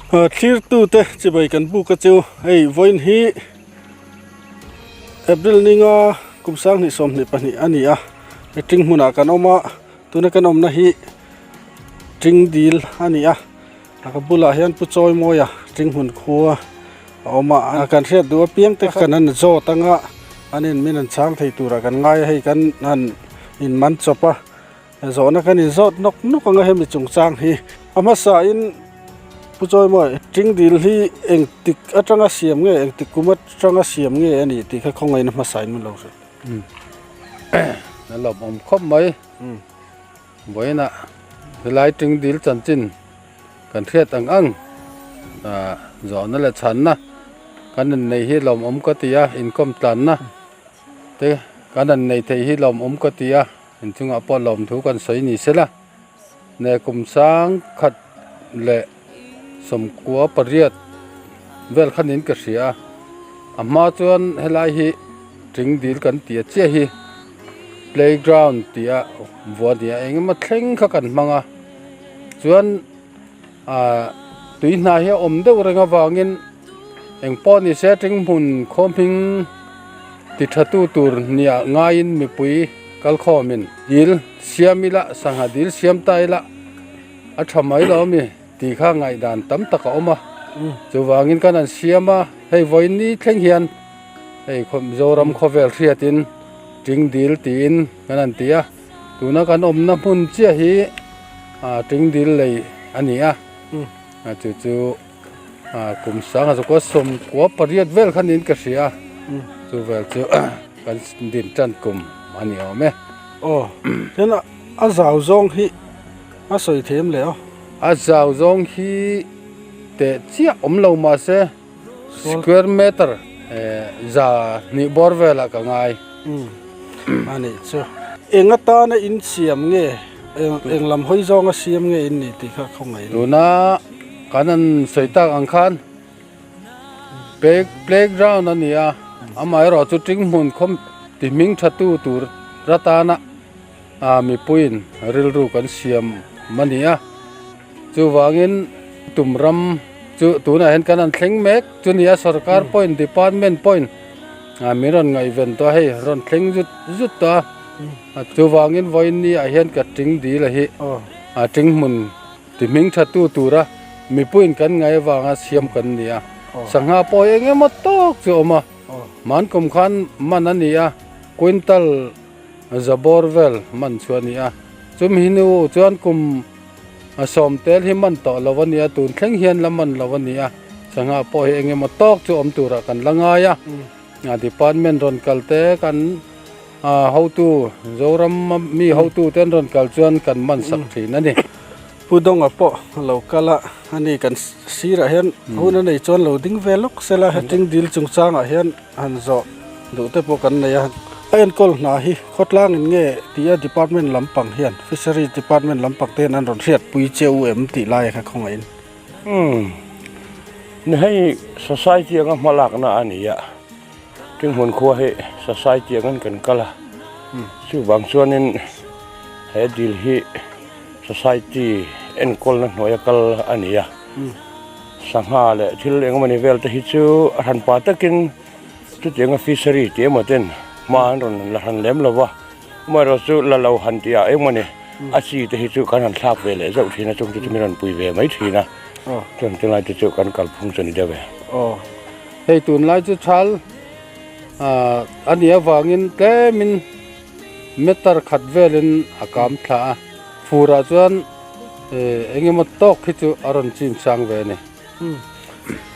Thlirtute chibai kan buk a chu hei vawiin hi April ninga kum sanghnih 22 a ni a meeting hmunah kan awm a tuna kan awmna hi ting dil a ni a a ka bulah hian pu Chawimawia ting hmun khua a awm a kan hriat duh apiang te kan han zawt anga an in min an chhang thei turah kan ngai a hei kan han in man chawp a. Zawhna kan inzawt nawk nawk ang a hemi chungchang hi a hmasa in Pu Chawimawi ting dil hi engtik atanga siam nge engtik kum atanga siam nge a ni tih kha khawngaihna hmasa in min lo hrilh. A lawmawm khawp mai. Vawiinah helai ting dil chanchin kan hriat ang ang zawhna leh chhanna kan innei hi lawmawm ka ti a, inkawm tlanna te kan han nei thei hi lawmawm ka ti a. Inchungah pawh lawmthu kan sawi ni sela, ne kum sang khat leh 98 vel khan in ka hria a, a hma chuan helai hi ting dil kan tih a chiah hi playground tih a vuah a ni a engemaw thleng kha kan hmang a chuan ah tui hna hi a awm deuh reng avangin engpawh ni se ting hmun khawmhming ti tha tu tur nia ngaiin mipui kalkhawmin dil siam ila sangha dil siam ta ila a tha mai lo ami tih kha ngaihdan tam tak a awm a chuvangin kan han siam a hei vawiin thleng hian hei Mizoram khawvel hriatin ting dil tiin kan han ti a tuna kan awmna hmun chiah hi ah ting dil lei a ni a chu chu. Kum 1998 vel khan in ka hria a, chu vel chu kan din tan kum a ni awm e. Aw, chuan a zau zawng hi a sawi thei em le aw? A zau zawng hi teh chiah awm lo mahse square meter 200 bawr velah ka ngai. A nih chu. Eng atana in siam nge, eng lam hawi zawnga siam nge in nih tih kha khawngaih. Tuna Kan an sawi tak ang khan play playground a ni a amaherawh chu ting hmun khawm ti hming tha tu tur atana ah mipuiin rilru kan siam a ni a chuvangin tum ram chu tunah hian kan han thleng mek chu ni a sorkar pawhin department pawhin ah min rawn ngaihven tawh a hei rawn thleng zut zut tawh a chuvangin vawiin ni ah hian ka ting dil a hi ah ting hmun. Ti hming tha tu tura mipuiin kan ngai avanga siam kan ni a, sangha pawh hi eng emaw tawk chu a awm a, hman kum khan man a ni a, quintal zabawr vel man chu a ni a, chumi hnu chuan kum 10 tel hi man tawh lo a ni a, tun thleng hian la man lo a ni a, sangha pawh hi eng emaw tawk chu awm turah kan la ngai a, department rawn kal te kan. Hotu, Zoram mi hotu te an rawn kal chuan kan man sak thin a ni. Pu Donga pawh a lo kal a, ani kan sirah hian hun a nei chuan lo ding ve lawk sela heting dil chungchangah hian han zawh duh te pawh kan nei a. A enkawl hna hi khawtlangin nge tia department lampang hian Fisheries department lampang te hian an rawn hriatpui che u em tih lai kha khawngaih in. Umm, ni hei society anga hmalakna a ni a. Tinghmun khua hi society angin kan kal a, chuvang chuanin he dil hi society enkawlna hnuaia kal a ni a, sangha leh thil engemaw ni vel te hi chu a hranpa takin chutianga fishery tih emaw ten hma an rawn la hran lem lo va, amaherawhchu chu la lo han tih ah engemaw ni a chi te hi chu kan han thlak ve leh zauh thin a, chung chu chu min rawn pui ve mai thin a, chuan chulai te chu kan kalphung chu a ni deuh e. Hei tunlai chu thal ah a nih avangin tlemin meter khat velin a kam thla a furah chuan eh eng emaw tawk hi chu a rawn chim sang ve a ni.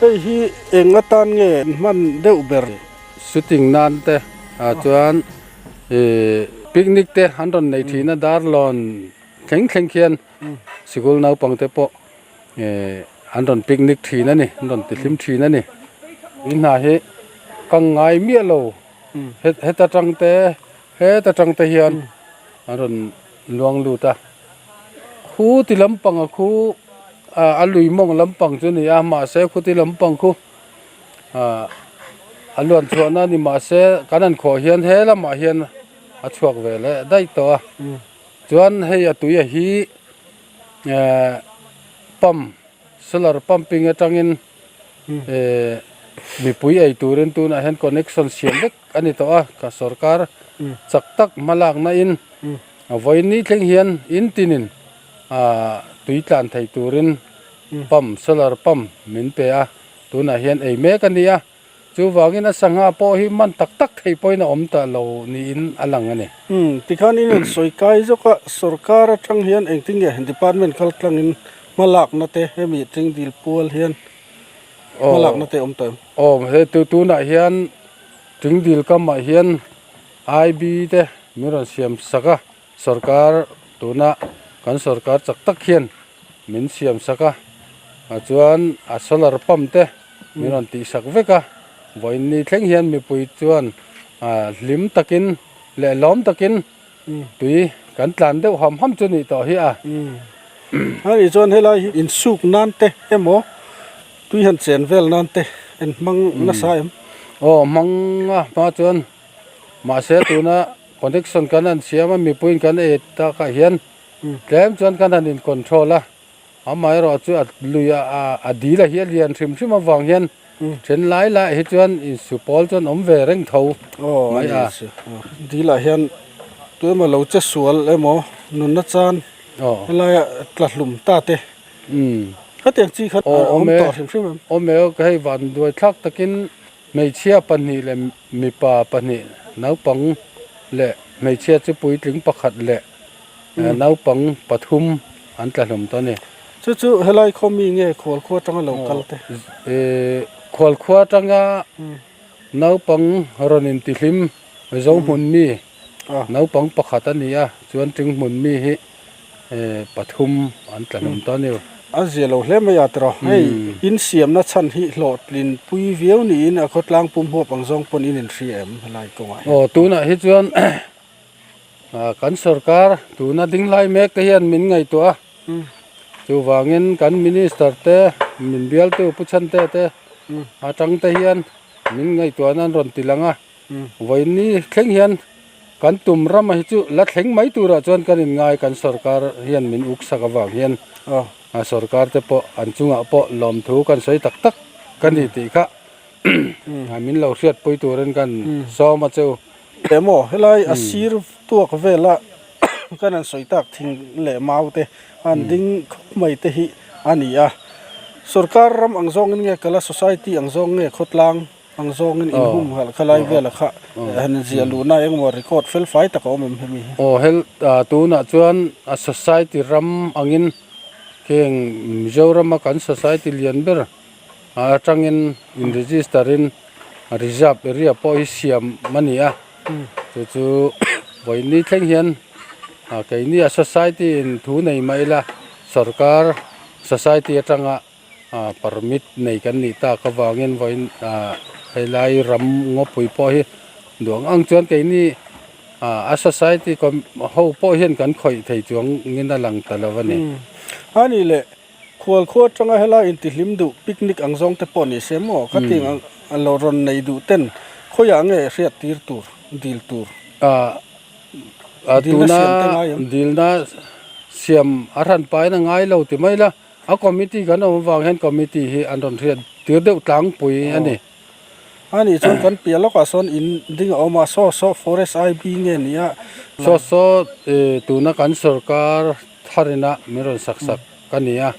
Hei hi eng atan nge hman deuh ber? Shooting nan te ah chuan eh picnic te an rawn nei thin a darlawn thleng thleng khian sikul naupang te pawh. Eh an rawn picnic thin a ni an rawn ti hlim thin a ni tui hna hi ka ngai miah lo heta tang te heta tang te hian an rawn luang lut a khu ti lampang a khu ah a lui mawng lampang chu a ni a mahse khu ti lampang khu ah a luan chhuahna a ni mahse kan han khawh hian he lamah hian a chhuak ve leh daih tawh a chuan hei a tui a hi. Ehh pump Solar pumping atangin eh mipui ei turin tunah hian connection siam vek a ni tawh a, ka sorkar chak tak hmalakna in a vawiin ni thleng hian in tinin ah tui tlan thei turin pump solar pump min pe a, tunah hian ei mek a ni a. Chuvangin a sangha pawh hi man tak tak thei pawhin a awm ta lo niin a lang a ni. Umm, tikhan in rawn sawi kai zawk a, sorkar atang hian engtin nge department kal tlangin hma lakna te hemi ting dil pual hian hma lakna te a awm tawh em? Aw, he tu tunah hian ting dil kamah hian IB te min rawn siam sak a, sorkar tuna kan sorkar chak tak hian min siam sak a ah chuan a solar pump te min rawn tih sak vek a vawiin ni thleng hian mipui chuan ah hlim takin leh lawm takin tui kan tlan deuh ham ham chu nih tawh hi a. A nih chuan helai hi insuk nan te emaw tui han chen vel nan te en hmang nasa em? Aw hmang a hma chuan mahse tuna connection kan han siam a mipuiin kan ei takah hian Tlem chuan kan han in control a, amaherawh chu a lui a a dil a hi a lian hrim hrim avang hian then lai lai ah hi chuan insu pawl chuan awm ve reng tho mai a. Dil ah hian tu emaw lo che sual emaw nunna chan helai ah tla hlum ta te khatiang chi kha a awm tawh hrim hrim em? Awm e, hei van duai thlak takin hmeichhia pahnih leh mipa pahnih naupang leh hmeichhia chu puitling pakhat leh Naupang pathum an tla hlawm tawh a ni. Chu chu helai khaw mi nge khualkhua atanga lo kal te? Khualkhua atanga naupang rawn intihlim Zohmun mi naupang pakhat a ni a, chuan Tinghmun mi hi pathum an tla hlawm tawh a ni. A zia lo hle mai a tiraw. Hei insiamna chhan hi hlawhtlin pui viau niin a khawtlang pum huap ang zawng pawn in inhria em helai kawngah hian? Aw tunah hi chuan Kan sorkar tuna ding lai mek te hian min ngaihtuah a, chuvangin kan minister te min bialtu Pu Chhante te atang te hian min ngaihtuahna an rawn ti lang a, vawiin thleng hian kan tum rama hi chu la thleng mai turah chuan kan inngai kan sorkar hian min uk sak avang hian sorkar te pawh an chungah pawh lawmthu kan sawi tak tak ka ni tih kha min lo hriatpui turin kan sawm a chu. Emaw helai a sir tuak vela kan han sawi tak thing leh mau te an ding khawp mai te hi a ni a. Sorkar ram ang zawngin nge kala society ang zawng nge khawtlang ang zawngin inhumhalh kha lai vela kha han inziah luhna engemaw record fel fai tak a awm em hemi hi? Aw hel tunah chuan a society ram angin heng Mizorama kan society lian ber atangin in register in reserve area pawh hi siam a ni a chu chu vawiin thleng hian keini a society in thu nei mah ila sorkar society atanga permit nei kan nih tak avangin vawiin helai ram ngawpui pawh hi duh ang ang chuan keini a society ho pawh hian kan khawih thei chuang in a lang ta lo a ni. A nih leh Khual khua atanga helai intihlim duh picnic ang zawng te pawh ni se maw? Ka tih ang a lo rawn nei duh ten khawiah nge hriat tir tur, dil tur? A Dilna tuna siam te ngai em? dilna siam a hran pahin a ngai lo ti mai la, a committee kan awm avang hian committee hi an rawn hriat tir deuh tlangpui a ni. A nih chuan kan piah lawkah sawn in ding a awm a, saw saw forest IB nge ni a? Saw saw tuna kan sorkar Tharina min rawn sak sak ka ni a,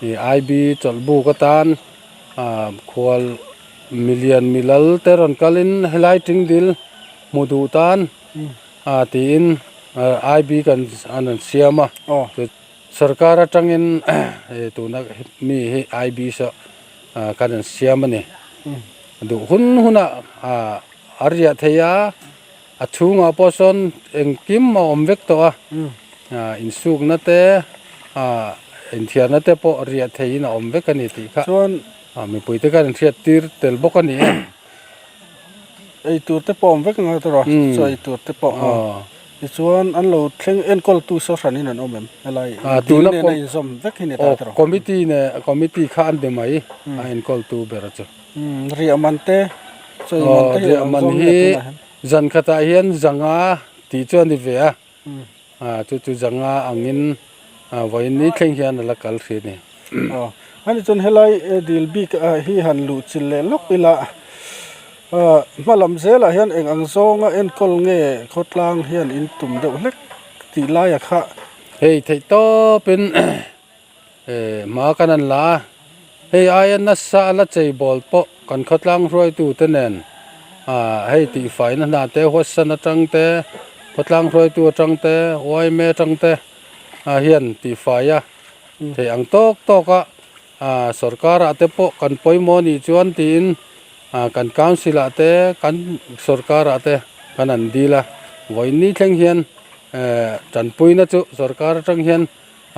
ih IB chawlhbuk atan ah khual milian milal te rawn kalin helai tingdil hmu duh tan ah tiin IB kan an rawn siam a, sorkar atangin tuna mi hi IB saw kan rawn siam a ni, duh hun hunah ah a riah theih a. A chhungah pawh sawn engkim a awm vek tawh a, insukna te, inthiarna te pawh riah theihin a awm vek a ni tih kha Chuan mipui te khan inhriat tir tel bawk a ni e. Ei tur te pawh a awm vek ang a tawrh a, chaw ei tur te pawh a. Tichuan an lo thleng enkawltu saw hranin an awm em helai dil nena inzawm vek hi ni ta tawrh a. Committee nen committee kha an be mai a enkawltu ber chu. Riah man te chaw ei man te hi Riah man hi Zan khatah hian zanga tih chu a ni ve a, chu chu zanga angin vawiin ni thleng hian a la kal hrih a ni. Aw ani chuan helai dil bik ah hi han luh chilh leh lawk ila ah hma lam zelah hian eng ang zawnga enkawl nge khawtlang hian in tum deuh hlek tih laia kha. Hei theih tawpin hma kan han la a, hei aia nasa a la chei bawl pawh kan khawtlang hruaitute nen ah hei tihfaina hna te huatsan atang te khawtlang hruaitu atang te yma atang te ah hian tihfai a theih ang tawk tawk a ah sorkar ah te pawh kan pawimawh anih chuan tiin ah kan council ah te kan sorkar ah te kan han dil a vawiin thleng hian eh tanpuina chu sorkar atang hian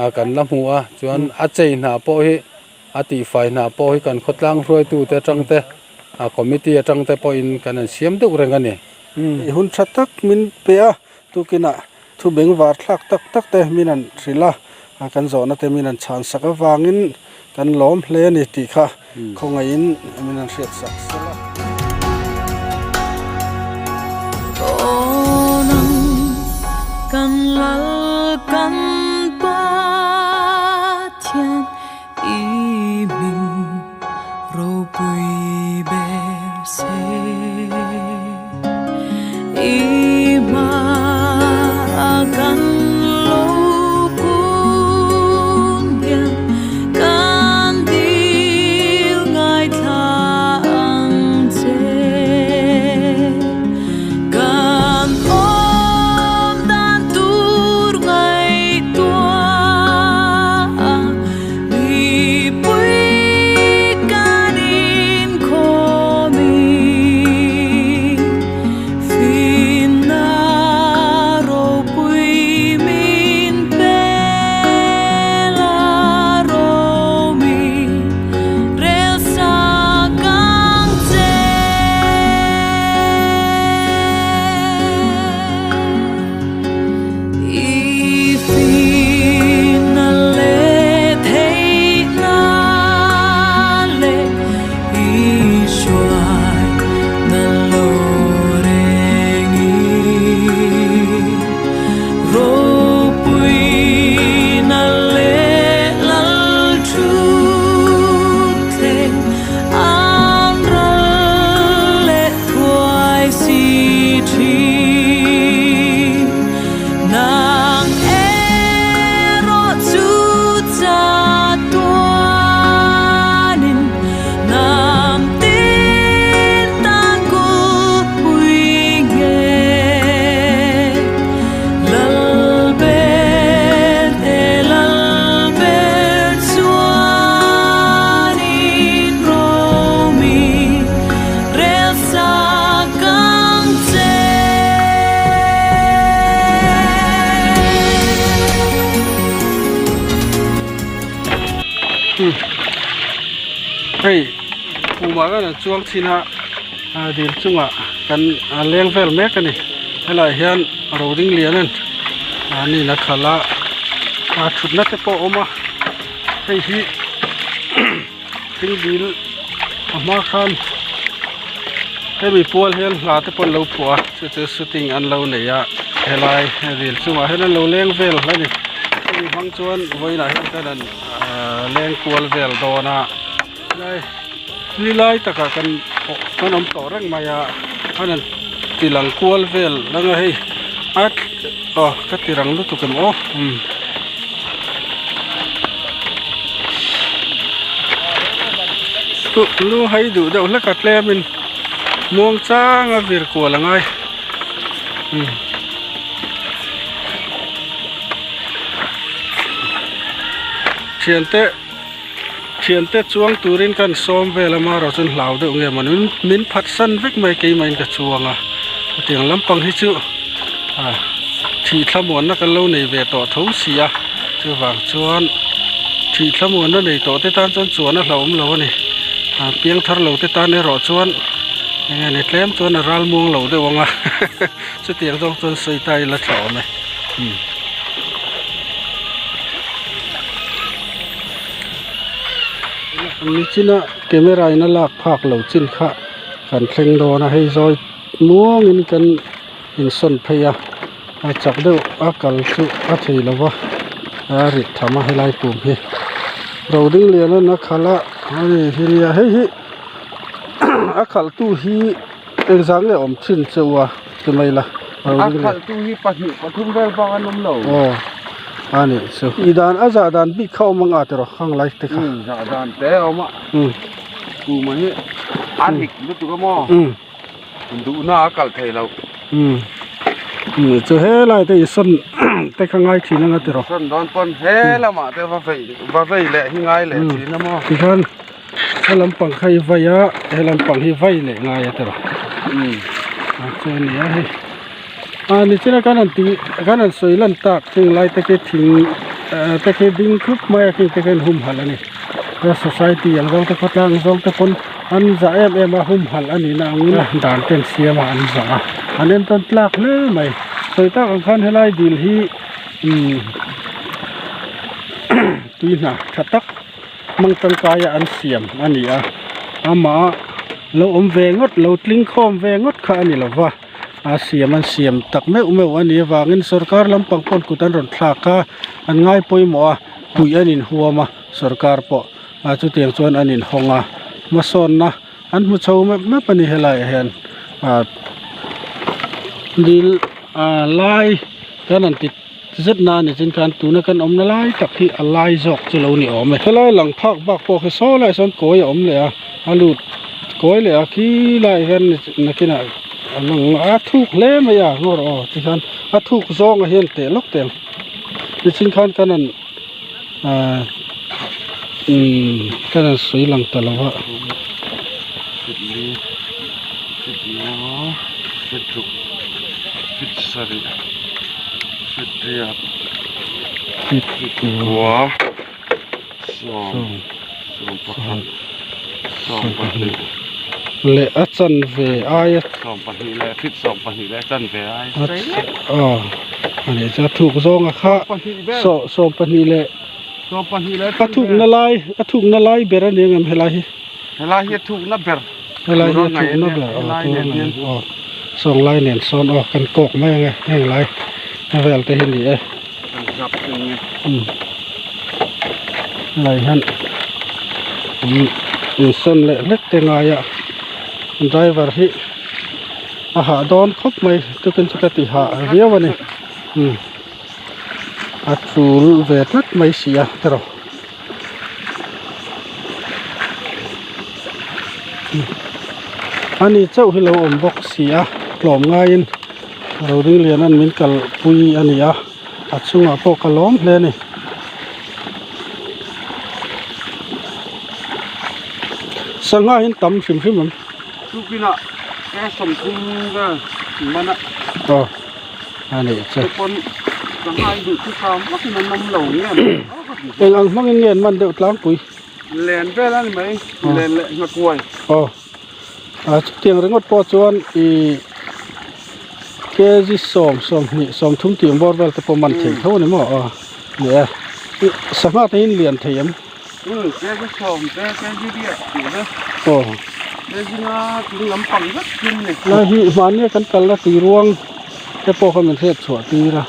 ah kan la hmu a chuan a chei hna pawh hi a tihfai hna pawh hi kan khawtlang hruaitu te atang te ah committee atang te pawhin kan han siam deuh reng a ni. I hun tha tak min pe a tukinah thu beng var thlak tak tak te min han hrilh a kan zawhna te min han chhan sak avangin kan lawm hle a ni tih kha khawngaihin min han hriat sak sel a. Hei khumah kan han chuang thin a ah dil chungah kan leng vel mek a ni helaiah hian roding lian an nin a khalh a ah thutna te pawh a awm a hei hi thing dil a hma khan hemi pual hian hla te pawh an lo phuah a chu chu shooting an lo nei a helai dil chungah hian an lo leng vel a ni hemi hmang chuan vawiinah hian kan han ahh leng kual vel dawn a helai ni lai takah kan kan awm tawh reng mai a an han ti lang kual vel ang a hei a aw ka ti rang lutuk em aw umm. Lu hai duh deuh hlek a tlem in muang chang a vir kual a ngai umm. Thiante thiante chuang turin ka han sawm vel a marawh chuan hlau deuh nge maw ni min phatsan vek mai keimah in ka chuang a hetiang lampang hi chu ah thih thlamuanna kan lo nei ve tawh tho si a chuvang chuan thih thlamuanna nei tawh te tan chuan chuan a hlauhawm lo a ni ah piang thar lo te tan erawh chuan eng nge ni tlem chuan a ral muang lo deuh ang a chutiang zawng chuan sawi ta ila tha awm e umm. Nichina camera in a lak phak lo chin kha kan thleng dawn a hei zawi muangin kan insawn phei a a chak deuh a kal chu a thei lo va a rit tham a helai pum hi. Roding lian an a khalh a ani hi nia hei hi a khalh tu hi engzah nge awm thin cheu a ti mai la a khalh tu hi pahnih pathum vel bak an awm lo aw ani chu i dan a zah dan bik kha awm anga tiraw khang lai te kha zah dan te a awm a kuma hi a rik lutuk a maw duhna a kalh thei lo umm chu helai te insawn te kha ngai thin anga tiraw sawn dawn pawn he lamah te va vei va vei leh hi ngai leh thin a maw tikhan he lampang kha i vai a he lampang hi vai leh ngai a tiraw umm a chu a ni a hei a nichina kan han tih kan han sawi lan tak heng lai te khi thing te khi ding thlup mai a khi te khian humhalh a ni a society ang zawng te khawtlang ang zawng te pawn an zah em em a humhalh a nihna angin dan te an siam a an zah a an entawn tlak hle mai sawi tak ang khan helai dil hi umm tui hna tha tak hmang tangkaia an siam a ni a amah lo awm ve ngawt lo tling khawm ve ngawt kha a ni lo va. A siam an siam tak meuh meuh a nih avangin sorkar lampang pawn kut an rawn thlak a an ngai pawimawh a puih an inhuam a sorkar pawh a chutiang chuan an inhawng a hmasawnna an hmu chho map map a ni helaiah hian ah dil ah lai kan han ti zet na a ni chin khan tuna kan awmna lai tak hi a lai zawk chu lo ni awm e helai lang phak bak pawh khi saw laiah sawn kawi a awm leh a a lut kawi leh a khi laiah hian nakinah a lang a thuk hle mai a ngaw rawh aw tikhian a thuk zawngah hian teh lawk teh ang nichin khan kan han ahh umm kan han sawi lang ta lo a. Leh a chanve aia aw a nih chu a thuk zawnga kha saw sawmpahnih leh a thukna lai a thukna lai ber a ni ang em helai hi. Helai hi a thukna ber. Helai hi a thukna ber aw tur nen aw sawng lai nen sawn aw kan kawk mai ang e heng lai a vel te hi ni e umm helai hian umm insawn leh hlek te ngai a driver hi a hah dawn khawp mai tukin chu ka ti hah viau a ni umm a tul ve tlat mai si a tiraw. Ani chauh hi lo awm bawk si a tlawm ngaiin roding lian an min kalpui a ni a a chungah pawh ka lawm hle a ni. Sangha hi an tam hrim hrim ang. Tukinah ke sawmthum vel man a. Aw. a nih chu eng ang hmangin nge an man deuh tlangpui len vel a ni mai len leh nghakuai aw a chutiang ringawt pawh chuan ih kg sawm sawmhnih sawmthum tih ang bawr vel te pawh man thei tho a ni maw aw ni e ih sangha te hi an lian thei em kg sawm te kg riat tih te aw kg nga chung lampang vek thin a ni lai hi hmahnia kan kalna tui ruang te pawh kha min hriat chhuah tir a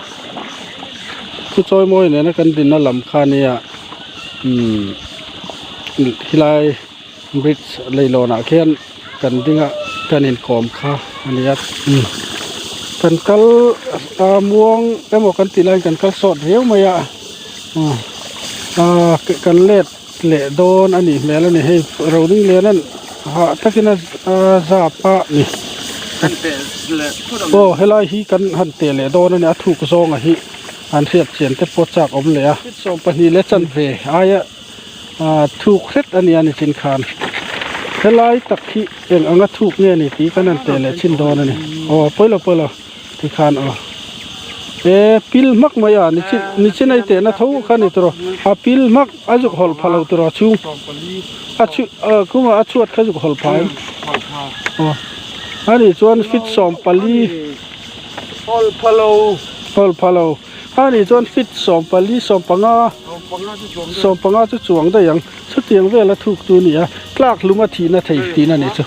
thu chawi mawi nena kan dinna lam kha nia umm khilai bridge leihlawn ah khian kan ding a kan inkawm kha a ni a umm kan kal a muang emaw kan tih laiin kan kal sawt riau mai a umm ah kan let leh dawn a nih hmel a ni hei roding lian an hah takin a zap a ni aw helai hi kan han teh leh dawn a ni a thuk zawnga hi an hriat chian te pawh chak awm leh a 22 leh chanve aia ah thuk hret a ni a nichin khan helai tak hi eng anga thuk nge ni tih kan han teh leh chhin dawn a ni aw pawilo pawilo tikhan aw e pil hmak mai a nichin nichin a i tehna tho kha ni tawh a pil hmak a zuk hawlh pha lo tawh a chhung a chhu ah kawngah a chhuat kha zuk hawlh pha em aw ani chuan feet 14 hawlh pha lo hawlh pha lo ani chuan feet 14 15 15 chu chuang daih ang chutiang vel a thuk chu a ni a tlak hlum a thihna thei tihna a nih chu.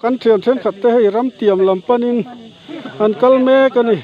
Kan thian thenkhat te hei ramtiam lam panin an kal mek a ni.